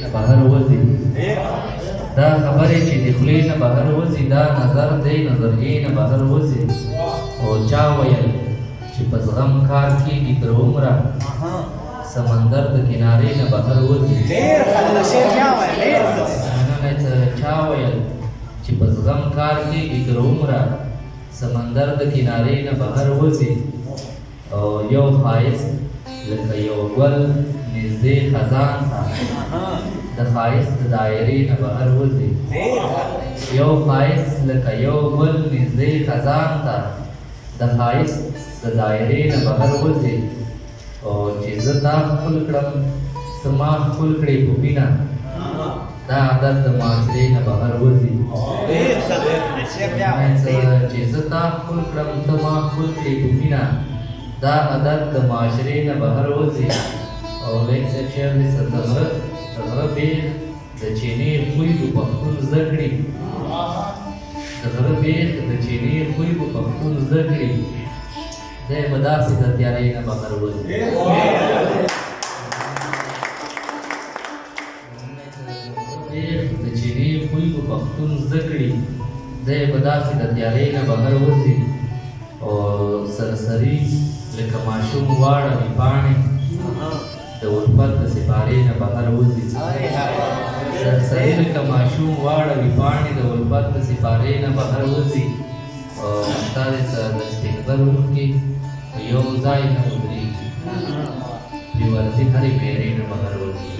نه بهر وځي، دا خبرې چې د خولې نه بهر وځي، دا نظر دی نظریې نه بهر وځي. او چا ویل چې په زغم کار کېږي تر عمره، سمندر د کنارې نه بهر وځي. ډېر ښه، دا شعر بیا وایه، ډېر ښه. مننه. چا ویل چې په زغم کار کېږي تر عمره، سمندر د کنارې نه بهر وځي. او یو ښایست لکه یو ګل نږدې خزان ته، د ښایست د دایرې نه بهر وځي. ډېر ښه. یو ښایست لکه یو ګل نږدې خزان ته، د ښایست د دایرې نه بهر وځي. او چې زه تا ښکل کړم، ته ما ښکل کړې په مینه، دا عادت د معاشرې نه بهر وځي. ډېر ښه دی، شعر بیا وایه، ډېر. چې زه تا ښکل کړم، ته ما ښکل کړې په مینه، دا عادت د معاشرې نه بهر وځي. او لایق صاحب شعر دی څه، د غره بیخ د چینې خوی به پښتون زده کړي، د غره بیخ د چینې خوی به پښتون زده کړي، دی به داسې د تیارې نه بهر وځي. بیخ د چینې خوی به پښتون زده کړي، دی به داسې د تیارې نه بهر وځي. او سرسري لکه ماشوم واړوي پاڼې، د الفت د سپارې نه بهر وځي. سرسري لکه ماشوم واړوي پاڼې، د الفت د سپارې نه بهر وځي. او استاد د سپین غر اوښکې په یو ځای نه ودرېږي، پرې ورځي هرې میرې نه بهر وځي.